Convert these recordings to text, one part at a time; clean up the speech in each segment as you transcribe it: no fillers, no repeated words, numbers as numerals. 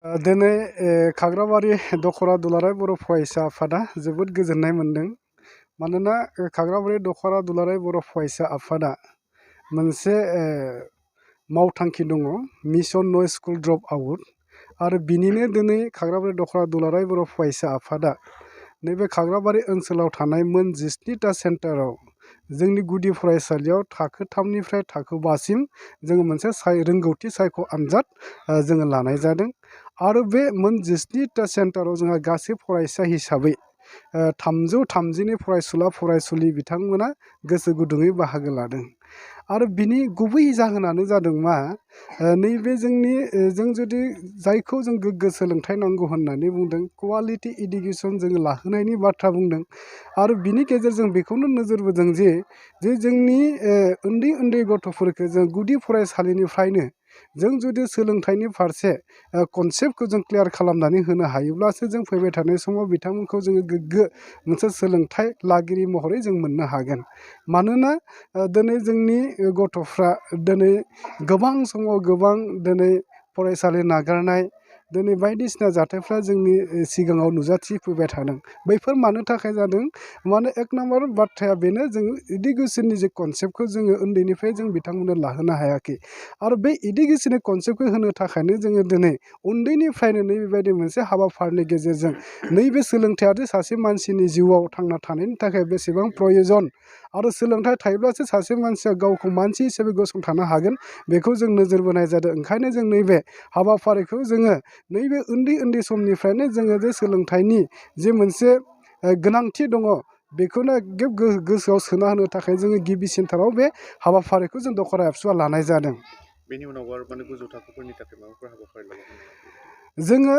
दिनै खाग्राबारि दख'रा दुलाराय बर' फरायसा आफादा जोबोद गोजोननाय मोनदों। मानोना खाग्राबारि दख'रा दुलाराय बर' फरायसा आफादा मोनसे मावथांखि दङ, मिशन नो स्कुल ड्रप आउट। आरो बिनिनो दिनै खाग्राबारि दख'रा दुलाराय बर' फरायसा आफादा नैबे खाग्राबारि ओनसोलाव थानाय मोन 17टा सेन्टाराव जोंनि गुदि फरायसालियाव थाखो 3निफ्राय थाखो 5सिम जोङो मोनसे रोंगौथि सायख' आनजाद जोङो लानाय जादों। आरो बे मोन 17टा सेन्टाराव जोंहा गासै फरायसा हिसाबै 330नि फरायसुला फरायसुलि बिथांमोना गोसो गुदुङै बाहागो लादों। आरो बिनि गुबै जाहोनानो जादों मा, नैबे जों जुदि जायखौ जों गोग्गो सोलोंथाइ नांगौ होननानै बुंदों, क्वालिटि इडुकेसन जोङो लाहोनायनि बाथ्रा बुंदों। आरो बिनि गेजेरजों बेखौनो नोजोर बोदों जे जोंनि उन्दै उन्दै गथ'फोरखौ जों गुदि फरायसालिनिफ्रायनो जों जुदि सोलोंथाइनि फारसे कनसेप्टखौ जों क्लियार खालामनानै होनो हायोब्लासो जों फैबाय थानाय समाव बिथांमोनखौ जोङो गोग्गो मोनसे सोलोंथाइ लागिरि महरै जों मोननो हागोन। मानोना दिनै जोंनि गथ'फ्रा दिनै गोबां समाव गोबां दिनै फरायसालि नागारनाय, दिनै बायदिसिना जाथायफ्रा जोंनि सिगाङाव नुजाथिफैबाय थादों। बैफोर मानो थाखाय जादों? माने एक नाम्बार बाथ्राया बेनो, जोङो इडुकेसननि जे कनसेप्टखौ जोङो उन्दैनिफ्राय जों बिथांमोननो लाहोनो हायाखै। आरो बे इडुकेसननि कनसेप्टखौ होनो थाखायनो जोङो दिनै उन्दैनिफ्रायनो नैबेबायदि मोनसे हाबाफारिनि गेजेरजों नैबे सोलोंथाइयादि सासे मानसिनि जिउआव थांना थानायनि थाखाय बेसेबां प्रयजन, आरो सोलोंथाइ थायोब्लासो सासे मानसिया गावखौ मानसि हिसाबै गसंथानो हागोन, बेखौ जों नोजोर बोनाय जादों। ओंखायनो जों नैबे हाबाफारिखौ जोङो नैबे उन्दै उन्दै समनिफ्रायनो जोङो जे सोलोंथाइनि जे मोनसे गोनांथि दङ, बेखौनो गोसोआव सोना होनो थाखाय जोङो गिबिसिनथाराव बे हाबाफारिखौ जों दख'रा एबसुआ लानाय जादों। बेनि उनाव आरो माने गोजौ थाखोफोरनि थाखाय माबाफोर हाबाफारि लाबावगोन नामा? जोङो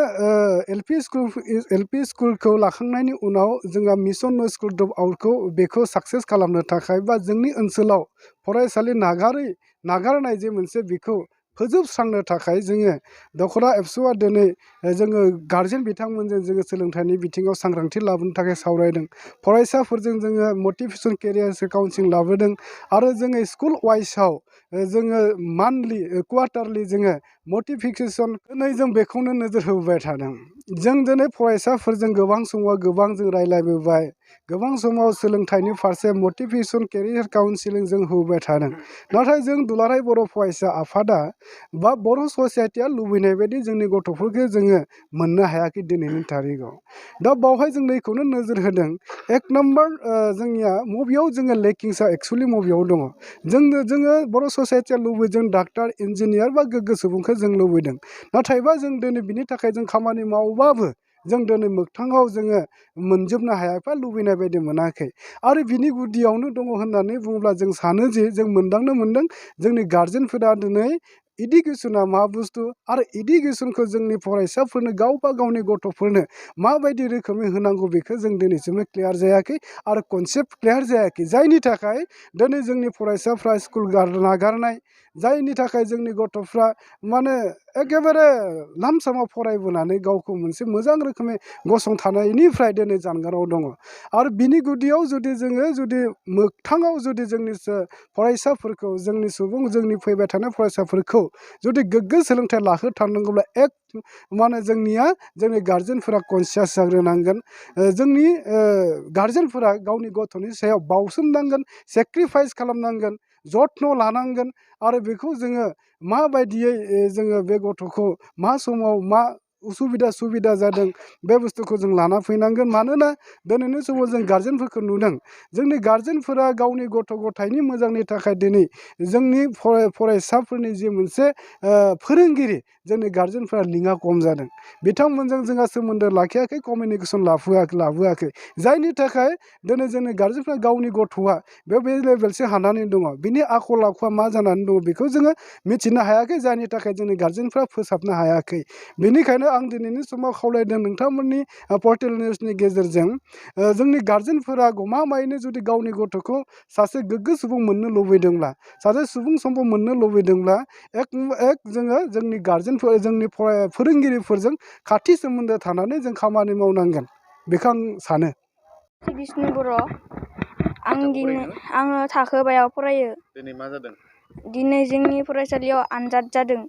एल पि स्कुलखौ लाखांनायनि उनाव जोंहा मिशन नो स्कुल ड्रप आउटखौ बेखौ साक्सेस खालामनो थाखाय, बा जोंनि ओनसोलाव फरायसालि नागारनाय जे मोनसे बेखौ फोजोबस्रांनो थाखाय जोङो दख'रा एबसुआ दिनै जोङो गारजेन बिथांमोनजों जोङो सोलोंथाइनि बिथिङाव सांग्रांथि लाबोनो थाखाय सावरायदों। फरायसाफोरजों जोङो मटिभेसन केरियार काउन्सिलिं लाबोदों। आरो जोङो स्कुल वाइसआव जोङो मान्थलि क्वार्टारलि जोङो मटिफिकेसन दिनै जों बेखौनो नोजोर होबोबाय थादों। जों दिनै फरायसाफोरजों गोबां समाव गोबां जों रायज्लायबोबाय, गोबां समाव सोलोंथाइनि फारसे मटिभेसन केरियार काउन्सिलिं जों होबोबाय थादों। नाथाय जों दुलाराय बर' फरायसा आफादा बा बर' ससाइटिया लुबैनाय बायदि जोंनि गथ'फोरखौ जोङो मोननो हायाखै दिनैनि थारिखआव। दा बावहाय जों नैखौनो नोजोर होदों, एक नाम्बार जोंनिया मबेयाव जोङो लेकिंसा एक्सुवेलि मबेयाव दङ। जोङो बर' ससाइटिया लुबैदों डाक्टार, इन्जिनियार बा गोग्गो सुबुंखौ जों लुबैदों। नाथायबा जों दिनै बिनि थाखाय जों खामानि मावबाबो जों दिनै मोगथाङाव जोङो मोनजोबनो हायाखै, लुबैनाय बायदि मोनाखै। आरो बिनि गुदियावनो दङ होननानै बुङोब्ला जों सानो जे जों मोनदांनो मोनदों, जोंनि गारजेनफोरा दिनै इडुकेसना मा बुस्थु, आरो इडुकेसनखौ जोंनि फरायसाफोरनो गावबा गावनि गथ'फोरनो माबायदि रोखोमै होनांगौ बेखौ जों दिनैसिमबो क्लियार जायाखै, आरो कनसेप्ट क्लियार जायाखै। जायनि थाखाय दिनै जोंनि फरायसाफ्रा स्कुल नागारनाय, जायनि थाखाय जोंनि गथ'फ्रा माने एखेबारे लामसामाव फरायबोनानै गावखौ मोनसे मोजां रोखोमै गसंथानायनिफ्राय दिनै जानगाराव दङ। आरो बिनि गुदियाव जुदि मोगथाङाव जुदि जोंनि फरायसाफोरखौ, जोंनि फैबाय थानाय फरायसाफोरखौ जुदि गोग्गो सोलोंथाइ लाहोथारनांगौब्ला जोंनि गारजेनफोरा कनसियास जाग्रोनांगोन। जोंनि गारजेनफोरा गावनि गथ'नि सायाव बावसोमनांगोन, सेक्रिफाइस खालामनांगोन, जथ्न' लानांगोन। आरो बेखौ जोङो माबायदियै जोङो बे गथ'खौ मा समाव मा सुबिदा जादों, बे बुस्थुखौ जों लाना फैनांगोन। मानोना दिनैनि समाव जों गारजेनफोरखौ नुदों, जोंनि गारजेनफोरा गावनि गथ' गथायनि मोजांनि थाखाय दिनै जोंनि फरायसाफोरनि जि मोनसे फोरोंगिरि, जोंनि गारजेनफोरा लिंकआ खम जादों। बिथांमोनजों जोंहा सोमोन्दो लाखियाखै, कमिउनिकेसन लाबोआखै। जायनि थाखाय दिनै जोंनि गारजेनफ्रा गावनि गथ'आ बे लेभेलसिम हानानै दङ, बिनि आखल आखुआ मा जानानै दङ बेखौ जोङो मिथिनो हायाखै। जायनि थाखाय जोंनि गारजेनफ्रा फोसाबनो हायाखै। बेनिखायनो आं दिनैनि समाव खावलायदों, नोंथांमोननि पर्टेल निउसनि गेजेरजों जोंनि गारजेनफोरा गमामायैनो जुदि गावनि गथ'खौ सासे गोग्गो सुबुं मोननो लुबैदोंब्ला, सासे सुबुं सम्पद मोननो लुबैदोंब्ला जोङो जोंनि गारजेनफोर, जोंनि फोरोंगिरिफोरजों खाथि सोमोन्दो थानानै जों खामानि मावनांगोन, बेखौ आं सानो। बिष्णु बर', आङो थाखो बायाव फरायो। दिनै मा जादों? दिनै जोंनि फरायसालियाव आनजाद जादों।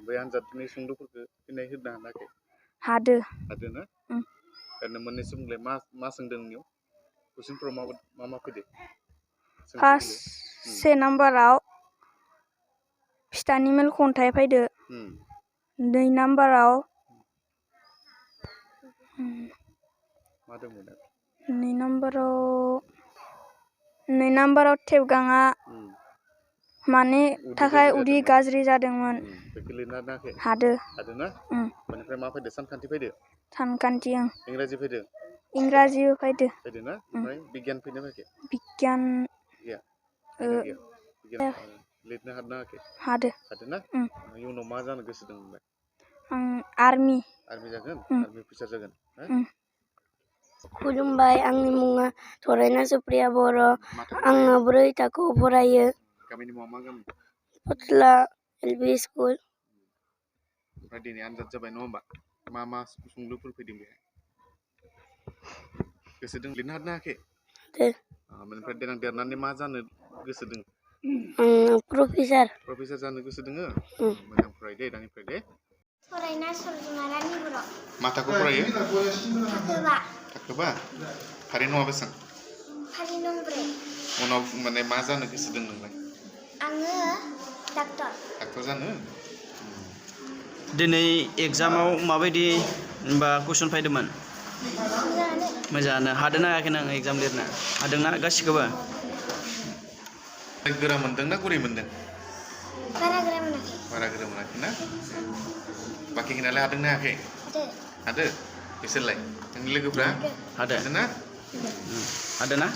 बै आनजादनि सोंलुफोरखौ फिननाय होनो हानाखै हादो हादों ना ओरैनो मोननैसो बुंलाय मा सोंदों नोंनियाव कुइसनफोराव मा फैदो फार्स्ट से नाम्बाराव फिथानि मेल खन्थाइ फैदो 2 नाम्बाराव मा दंमोन 2 नाम्बाराव थेबगाङा माने थाखाय उदै गाज्रि जादोंमोन बेखौ लिरनो हादों हादो ना बेनिफ्राय मा फैदो सानखान्थि फैदो सानखान्थि इंराजि फैदो इंराजिबो फैदो ना ओमफ्राय बिगियान फैनो फैयाखै बिगियान गैया लिरनो हादो ना इयुनाव मा जानो गोसो दं नोंलाय आं आर्मि जागोन आर्मि अफिसार जागोन खुलुमबाय आंनि मुङा थरायना सुप्रिया बर' आङो 4 थाखोआव फरायो गामिनि मुङा मा गामि फथला एलपि स्कुल ओमफ्राय दिनै आनजाद जाबाय नङा होमबा मा सोंलुफोर फैदों बेहाय गोसो दं लिरनो हायाखै ओमफ्राय देनां देरनानै मा जानो गोसो दं प्रफेसार जानो गोसो दोङो मोजां फराय दे दानिफ्राय दे फरायना सरजुमारानि बर' मा थाखोआव फरायो थाखोबा फारि नङा बेसां फारि नंब्रै उनाव माने मा जानो गोसो दं नोंलाय आङो डाक्टर जानो दिनै एग्जामाव माबायदि कुइसन फैदोंमोन मोजाङानो हादोंना हायाखै नों एग्जाम लिरनो हादोंना गासिखौबो गोरा मोनदोंना गुरै मोनदों बारा गोरा मोनाखै ना बाखिखिनालाय हादोंना हायाखै हादो बिसोरलाय नोंनि लोगोफ्रा हादोना हादोना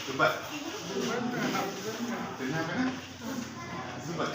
Coba. Coba.